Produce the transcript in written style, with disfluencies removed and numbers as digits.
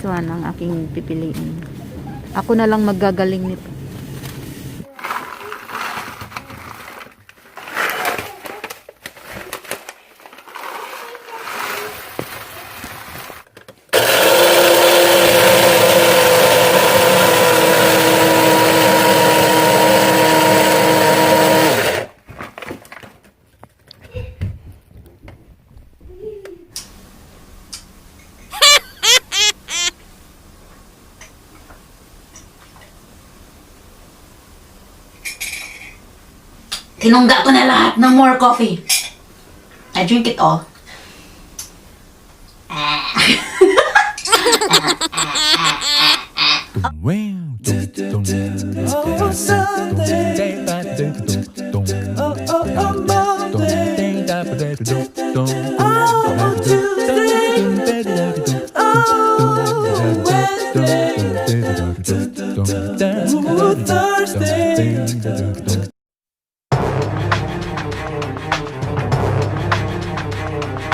one ang aking pipiliin. Ako na lang maggagaling nito. Tinungga ko na lahat. No more coffee. I drink it all. Oh, Sunday. Oh, Monday. Oh, Tuesday. Oh, Wednesday. Ooh, Thursday.